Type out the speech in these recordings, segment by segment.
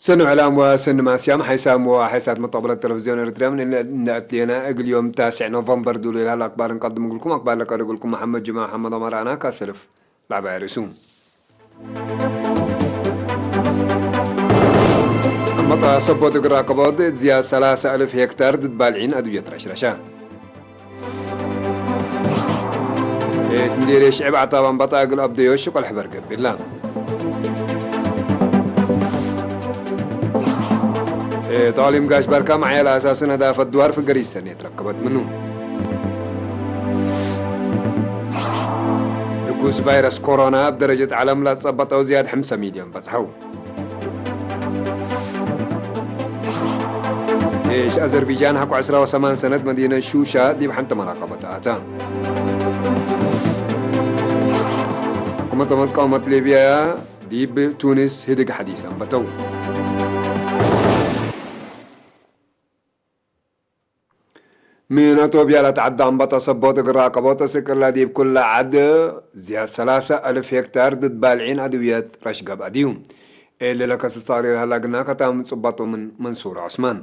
ሰኒ ዕላም ወሰኒ ማስያም ሓይሳም ወሓይሳት መጠቕበለት ቴሌቪዝዮን ኤርትርያ ምን እንደ ኣትሌና እግልዮም ታስዕ ኖቨምበር ዱሉ ይላል ኣክባርን ቀድም እግልኩም ኣክባር ለቀድ እግልኩም መሓመድ ጅማ መሓመድ ኣማራና ካሰልፍ ላዕባይ ርእሱ። ኣመጣ ሰቦት እግራ ከቦት ዝያ ሰላሳ ኣልፍ ሄክታር ድባልዒን ኣድብየት ረሽረሻ። ኤት ምዴሬ ሽዕብ ዓታባን ባጣግል ኣብደዮ ሽቆል ሕበር ገቢላ። ኤት ኣሊም ጋሽ ባርካ ማዕያል ኣሳሱ ነዳፈት ድዋር ፍገር ይሰኔ ትረከበት ምኑ። ድጉስ ቫይረስ ኮሮና ኣብ ደረጀት ዓለም ላጸበጠው ዝያድ ሓምሳ ሚልዮን በጽሐው። ዴሽ ኣዘርቢጃን ሓቆ ዕስራ ወሰማን ሰነት መዲነ ሹሻ ዲብ ሓንቲ መራቀበት ኣታ። ሕኩመት መቃወመት ሊብያ ዲብ ቱኒስ ህድግ ሓዲስ ኣንበተው። ምን ኣቶብያ ለተዓዳ ኣንበጣ ሰቦት እግራ ቀቦ ተስቅላ ዲብ ኩላ ዓድ ዝያድ ሰላሳ ኣልፍ ሄክታር ድድ ባልዒን ኣድውየት ረሽ ገብአ ድዩ። ኤሊ ለከስሳሪ ለህላ ግና ከታም ጽባጦ ምን መንሱር ዑስማን።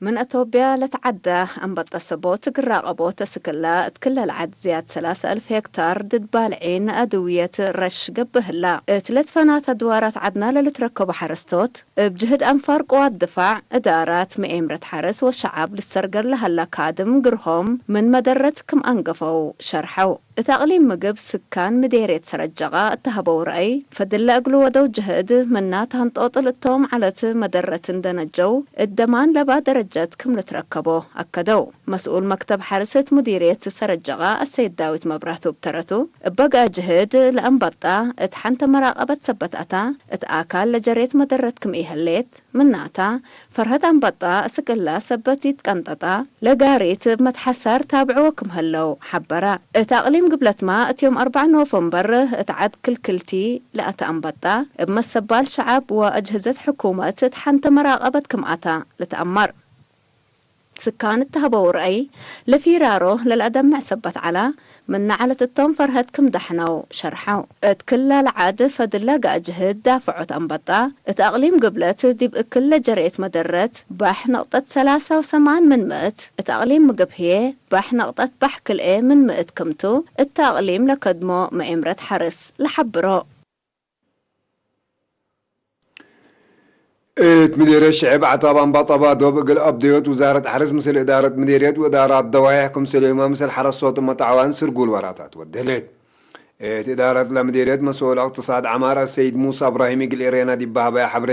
ምን ኣቶብያ ለተዓዳ ኣንበጣ ሰቦት እግራ ቀቦ ተስቅላ እት ክለ ለዓድ ዝያድ ሰላሳ ኣልፍ ሄክታር ድድ ባልዒን ኣድውየት ረሽ ገብህላ። እት ለትፈናት ኣድዋራት ዓድና ለልትረከቡ ሓረስቶት እብ ጅህድ ኣንፋር ቅዋት ድፋዕ፣ እዳራት፣ መኤምረት ሓረስ ወሸዓብ ልሰርገር ለሀላ ካድም ግርሆም ምን መደረት ክም ኣንገፈው ሸርሐው። እት ኣቅሊም ምግብ ስካን ምዴርየት ሰረጀቃ እተሀበው ረአይ፣ ፈድለ እግሉ ወደው ጅህድ ምና ተሀንጦጥል እቶም ዐለት መደረትን ደነጀው እደማን ለባ ደረጀት ክም ልትረከቦ ኣከደው። መስኡል መክተብ ሓርስ እት ሙዲርየት ሰረጀቃ ኣሰይድ ዳዊት መብራህቱ ብተረቱ፣ እበ ገአ ጅህድ ለአንበጣ እት ሐንተ መራቀበት ሰበት አታ፣ እት አካል ለጀሬት መደረት ክም ኢህሌት፣ ምናታ፣ ፈርሀት አንበጣ እስክላ ሰበት ኢትቀንጠጣ፣ ለጋሪት እብ መትሐሳር ታብዕዎ ክም ህለው ሐበረ። እት አቅሊም ግብለትማ እት ዮም አርበዕ ኖቨምበር እት ዐድ ክልክልቲ ለአተ አንበጣ፣ እብ መሰባል ሸዐብ ወአጅህዘት ሕኩመት እት ሐንተ መራቀበት ክም አታ ልትአመር። ስካን እተሀበው ረአይ፣ ለፊራሮ ለልአደምዕ ሰበት ዐላ፣ ምነ ዐለት እቶም ፈርሀት ክም ዳሕነው ሸርሐው። እት ክለ ለዓድ ፈድለ ገአ ጅህድ ዳፍዖት አንበጣ፣ እት አቅሊም ግብለት ዲብ እክል ለጀሬት መደረት ባሕ ነቅጠት ሰላሳ ወሰማን ምን ምእት፣ እት አቅሊም ምግብ ህዬ ባሕ ነቅጠት ባሕ ክልኤ ምን ምእት ክምቱ፣ እተ አቅሊም ለከድሞ መኤምረት ሐርስ ለሐብሮ። እት ምዴርየት ሽዕብ ዓታባን ባጠባ ዶብ እግል ኣብደዮት ውዛረት ሐርስ ምስል እዳረት ምዴርየት ወእዳራት ደዋይሕ ክምስሌማ ምስል ሐረሶት መታዕዋን ስርጉል ወራታት ወደህሌት። እት እዳረት ለምዴርየት መስኡል እቅትሳድ ዓማር አሰይድ ሙሳ እብራሂም እግል ኤሬና ዲብ በሃባያ ሐብሬ፣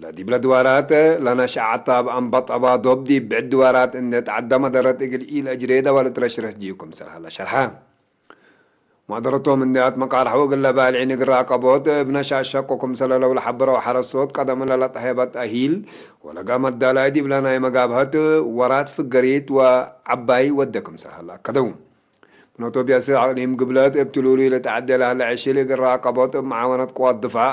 ለዲብ ለድዋራት ለነሽአ ዓታብ አንባጠባ ዶብ ዲብ ብዕድ ድዋራት እንዴ ተዓዳ መደረት እግል ኢለአጅሬ ደዋለት ረሽረሽ ዲዩ ክምሰል ሀላ ሸርሐ። ማእደረቶም እንዲያት መቃርሐው እግለ ባልዒ ንግራ ቀቦት እብ ነሻ ሸቆ ክምሰለ ለውለ ሐበረው ሐረሶት ቀደም ለለጠሄበት አሂል ወለጋ መዳላይ ዲብለ ናይ መጋብሀት ወራት ፍገሪት ወዐባይ ወደ ክምሰል ሀለ አከደው። ምን አቶብያ ሲ አቅሊም ግብለት እብ ትሉሉይ ለተዐዴ ለሀለ ዕሽል እግራ ቀቦት እብ መዓወነት ቅዋት ድፋዕ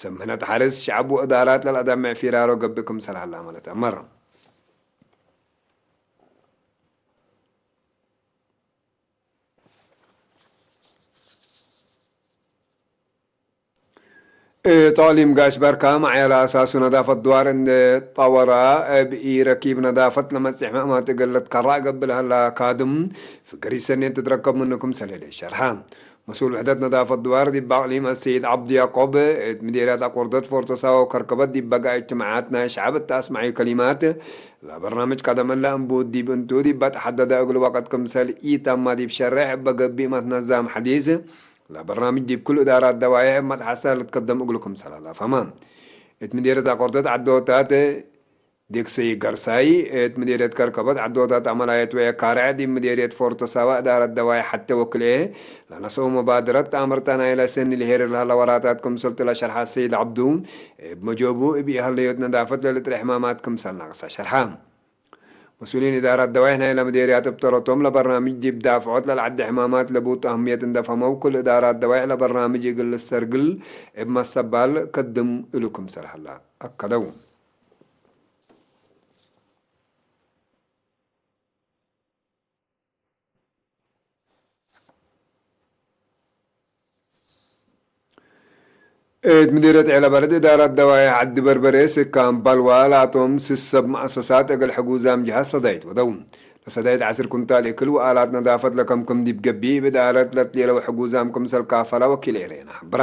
ሰምህነት ሐርስ ሸዐብ ወእዳራት ለልአዳምዕ ፊራሮ ገብእ ክምሰል ሀለ ማለት አመር። እት አቅሊም ጋሽ በርካ መዕያለ አሳሱ ነዳፈት ድዋር እንዴ ጠወራ፣ እብ ኢረኪብ ነዳፈት ለመጽሕ መእማት እግል ልትከራዕ ገብእ ለሀላ ካድም፣ ፍገር ይሰኔ ትትረከብ ምኑ ክምሰል ሸርሐ። መስኡል ውሕደት ነዳፈት ድዋር ዲብ አቅሊም አሰይድ ዐብዱ ያቆብ፣ እት ምዴርያት አቆርደት ፎርቶ ሳዋ ወከርከበት ዲብ በጋ እጅትማዓት ናይ ሸዐብ እተ አስመዐዩ ከሊማት፣ ለበርናምጅ ቀደም እለ እንቡት ዲብ እንቱ ዲብ በትሐደደ እግል ወቅት ክምሰል ኢተማ ዲብ ሸሬሕ እበ ገቢእ መትነዛም ሐዲስ፣ ለበርናምጅ ዲብ ኩሉ እዳራት ደዋይሕ እብ መትሐሳ ልትከደም እግሉ ክምሰል ሀላ ፈሀማ። እት ምዴርየት አቆርደት ዐዶታት ዴክሰይ ገርሳይ፣ እት ምዴርየት ከርከበት ዐዶታት አመላየት ወየካርዕ ዲብ ምዴርየት ፎርቶ ሳዋ እዳረት ደዋይሕ ሐቴ ወክልኤ ለነሰኡ መባድረት ተአምርተ ናይለ ሰኒ ልሄርር ለሀለ ወራታት ክምሰልቱ ለሸርሐ ሰይድ ዐብዱ፣ እብ መጆቡ እብ ኢሀለዮት ነዳፈት ለልጥረ ሕማማት ክምሰል ናቅሰ ሸርሐ። መስኡሊን እዳራት ደዋይሕ ናይለ ምዴርያት እብ ተረቶም ለበርናምጅ ዲብ ዳፍዖት ለልዐደ ሕማማት ለቡጥ አህምየት እንደ ፈሀመው፣ ኩል እዳራት ደዋይሕ ለበርናምጅ እግል ልሰርግል እብ መሰባል ከድም እሉ ክምሰል ሀላ አከደው። እት ምዲረት ዔላ በለድ እዳራት ደዋይ ዓዲ በርበሬ ስካም ባልዋ ላቶም ስሰብ መኣሰሳት እግል ሕጉዛም ጅሃዝ ሰዳይት ወደው። ለሰዳይት ዓስር ኩንታል እክል ወኣላት ነዳፈት ለከምክም ዲብ ገቢእ ብዳረት ለትሌለው ሕጉዛም ክምሰል ካፈላ ወኪል ኤሬና ሓብራ።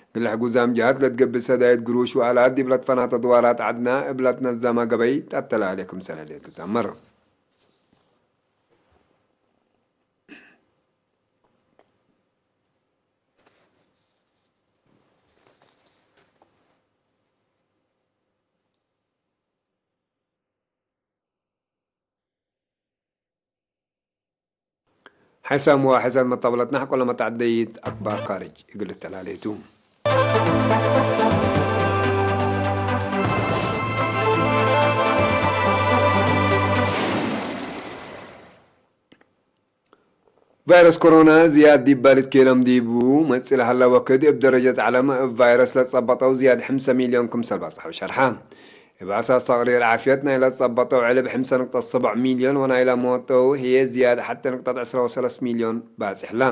እግል ሕጉዛም ጅሃት ለትገብእ ሰዳይት ግሩሽ ወኣላት ዲብ ለትፈናተ ድዋራት ዓድና እብ ለትነዛማ ገበይ ጠተላሌ ክምሰለ ሌት ልተመር። ሓይሳም ወሓይሳት መጣበለትና ሕቆለ መታዕደይት ኣክባር ካርጅ እግል ተላለየቱ። ቫይረስ ኮሮና ዝያድ ዲብ ባልት ኬሎም ዲቡ መጽእ ለሃላ ወክድ እብ ደረጀት ዓለም እብ ቫይረስ ለጸበጠው ዝያድ ሓምሳ ሚልዮን ክምሰል ባጽሐው ሸርሓ። እብ ኣሳስ ተቅሪር ዓፍየት ናይ ለጸበጠው ዕልብ ሓምሳ ንቅጠት ሰብዕ ሚልዮን ወናይ ለሞተው ህየ ዝያድ ሓተ ንቅጠት ዕስራ ወሰለስ ሚልዮን ባጽሕላ።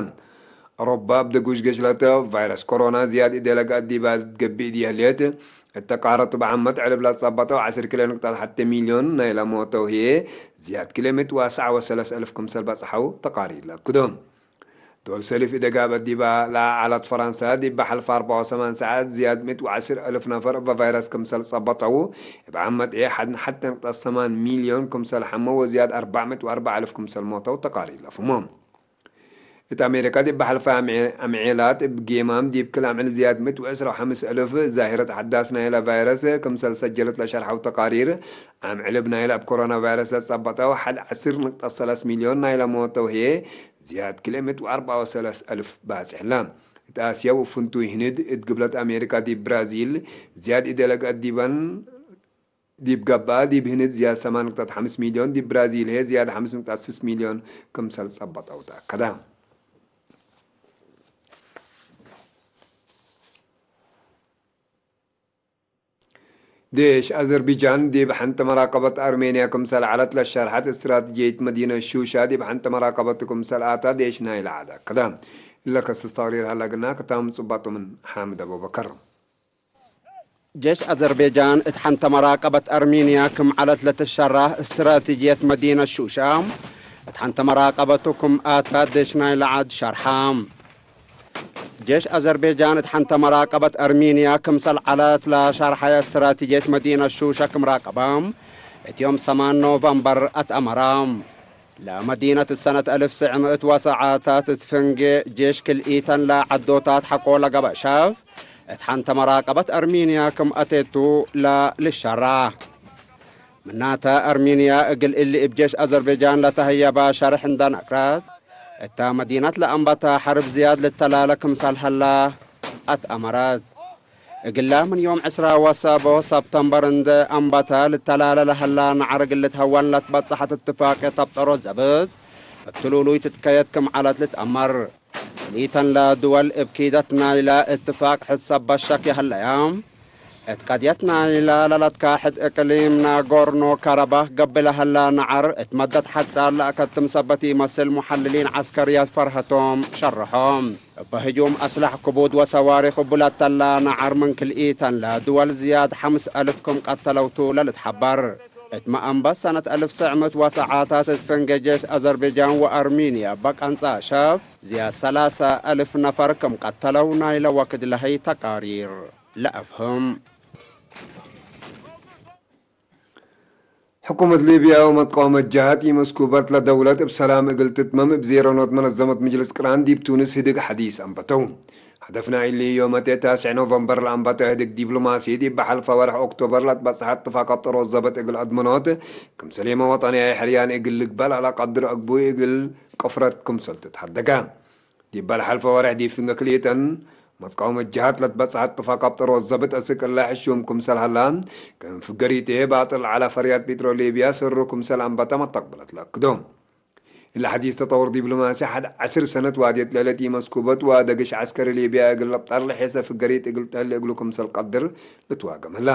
ኣውሮፓ እብ ደጉሽ ገሽለተ ቫይረስ ኮሮና ዝያድ እደለገ ዲባ ገብእ ድየህልየት እተቃረቱ ብዓመት ዕልብ ለጸበጠው ዓስር ኪሎ ንቅጠት ሓተ ሚልዮን ናይ ለሞተው ህየ ዝያድ ክልኤ ምእት ወኣስዓ ወሰለስ እልፍ ክምሰል በጽሐው ተቃሪር ለክዶ። ዶል ሰሊፍ እደጋበ ዲባ ለዓላት ፈራንሳ ዲብ ሓልፋ ኣርባዓ ወሰማን ሰዓት ዝያድ ምእት ወዓስር እልፍ ነፈር እበ ቫይረስ ክምሰል ጸበጠው፣ እብ ዓመት ኤ ሓድ ንሓደ ንቅጠት ሰማን ሚልዮን ክምሰል ሓመው ወዝያድ ኣርባዕ ምእት ወኣርባዓ እልፍ ክምሰል ሞተው ተቃሪር ለፍሞ። እት ኣሜሪካ ዲብ ሓልፋ ኣምዔ-፣ ኣምዔላት እብ ጌማም ዲብ ክል ኣምዕል ዝያድ ምእት ወዕስራ ወሓምስ እልፍ ዛሂረት ሓዳስ ናይላ ቫይረስ ክምሰል ሰጀለት ለሸርሓው ተቃሪር፣ ኣምዕል እብ ናይላ እብ ኮሮና ቫይረስ ለጸበጠው ሓድ ዓስር ንቅጠት ሰለስ ሚልዮን ናይላ ሞተው ህየ ዝያድ ክልኤ ምእት ወኣርባዓ ወሰለስ እልፍ ባጽሕላ። እት ኣስያ ወፍንቱይ ህንድ እት ግብለት ኣሜሪካ ዲብ ብራዚል ዝያድ ኢደለገ ዲበን ዲብ ገባ ዲብ ህንድ ዝያድ ሰማን ንቅጠት ሓምስ ሚልዮን ዲብ ብራዚል ህየ ዝያድ ሓምስ ንቅጠት ስስ ሚልዮን ክምሰል ጸበጠው ተኣከዳ። ዴሽ ኣዘርቢጃን ዲብ ሓንቲ መራቀበት ኣርሜንያ ክምሰል ዓለት ለሸርሐት እስትራትጅየት መዲነት ሹሻ ዲብ ሓንቲ መራቀበት ክምሰል ኣታ ዴሽ ናይላ ዓድ ኣከዳ። እለ ከስስ ተቅሪር ሃላ ግና ክታም ጽባጦምን ሓምድ ኣቡበከር። ጄሽ ኣዘርቤጃን እት ሓንተ መራቀበት ኣርሜንያ ክም ዓለት ለትሸራህ እስትራትጅየት መዲነት ሹሻ እት ሓንተ መራቀበቱ ክም ኣታ ዴሽ ናይላ ዓድ ሸርሓ። ጄሽ ኣዘርቤጃን እት ሓንተ መራቀበት ኣርሜንያ ክምሰል ዓለት ለሸርሐየ እስትራትጅየት መዲነት ሹሻ ክም ራቀባ እት ዮም ሰማን ኖቨምበር ኣትኣመራ። ለመዲነት ሰነት አልፍ ስዕ ምእት ወሰዓታት እት ፍንጌ ጄሽ ክልኢተን ለዐዶታት ሐቆ ለገበእ ሸፍ እት ሐንተ መራቀበት አርሜንያ ክም አቴቱ ለልሸራ። ምናተ አርሜንያ እግል እሊ እብ ጄሽ አዘርቤጃን ለተህየበ ሸርሕ እንደ ነግረት፣ እተ መዲነት ለአንበተ ሐርብ ዝያድ ልተላለ ክምሰል ሀላ አትአመረት። እግላ ምን ዮም ዕስራ ወሰቦ ሰብተምበር እንደ አንበተ ልተላለ ለሀላ ነዐር እግል ልትሀወን ለትበጽሐት እትፋቅየት አብጠሮ ዘብጥ እትሉሉይ ትትከየት ክም ዐለት ልትአመር። ክልኢተን ለድወል እብ ኪደት ናይለ እትፋቅ ሕድ ሰብ በሸክ የሀለያ። እት ቀድየት ናይለ ለለትካሕድ እቅሊም ናጎርኖ ካራባክ ገብእ ለሀላ ነዐር እት መደት ሐዳር ለአከትም ሰበት ኢመስል ሙሐልሊን ዐስከርያት ፈርሀቶም ሸርሖም። እበ ህጁም አስላሕ ክቡድ ወሰዋሪክ እቡ ለተላ ነዐር ምን ክልኢተን ለድወል ዝያድ ሐምስ አልፍ ክም ቀተለውቱ ለልትሐበር። እት መአንበት ሰነት አልፍ ሰዕ ምእት ወሰዓታት እት ፍንጌ ጄሽ አዘርቤጃን ወአርሜንያ እበ ቀንጻ ሸፍ ዝያድ ሰላሳ አልፍ ነፈር ክም ቀተለው ናይለ ወክድ ለሀይ ተቃሪር ለአፍህም። ሕኩመት ሊብያ ወመትቃወመት ጀሃት ኢመስኩበት ለደውለት እብ ሰላም እግል ትትመም እብ ዜሮ ኖት መነዘመት ምጅልስ ቅራን ዲብ ቱኒስ ህድግ ሐዲስ አንበተው። ሀደፍና እሊ ዮመቴ ታስዕ ኖቨምበር ለአንበተ ህድግ ዲፕሎማሲ ዲብ በሐልፈ ወርሕ ኦክቶበር ለትበጽሐ እትፋቅ አብጠሮት ዘበት እግል አድመኖት ክምሰሌመ ወጠንያይ ሕርያን እግል ልግበል አለቀድር አግቡይ እግል ቅፍረት ክምሰል ትትሐደገ። ዲበ ለሐልፈ ወርሕ ዲብ ፍንገ ክልኤተን መትቃወመት ጀሃት ለትበጽሐት ጥፋቅ አብጠሮት ዘብጥ አስክ እለ ሕሹም ክምሰል ሀላ፣ ክም ፍገሪቴ ባጥል ዐለ ፈርያት ፒትሮ ሊብያ ስሩ ክምሰል አንበተ መተቅብለት ለአክዶ። እለ ሐዲስ ተጠውር ዲብሎማሲ ሐድ ዐስር ሰነት ዋድየት ለህለት ኢመስኩበት ወደግሽ ዐስከሪ ሊብያ እግል ለብጠር ለሔሰ ፍገሪት እግል ተህሌ እግሉ ክምሰል ቀድር ልትዋገም ህላ።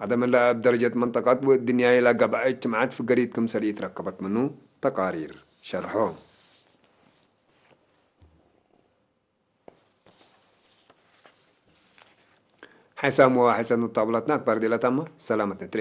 ቀደም እለ እብ ደረጀት መንጠቀት ወእድንያይ ለገብአ እጅትማዓት ፍገሪት ክምሰል ኢትረከበት ምኑ ተቃሪር ሸርሖ። ሓይሳም ወ ሓይሳም ኑታብላትና ኣክባር ዴላታማ ሰላመት ንትሬ።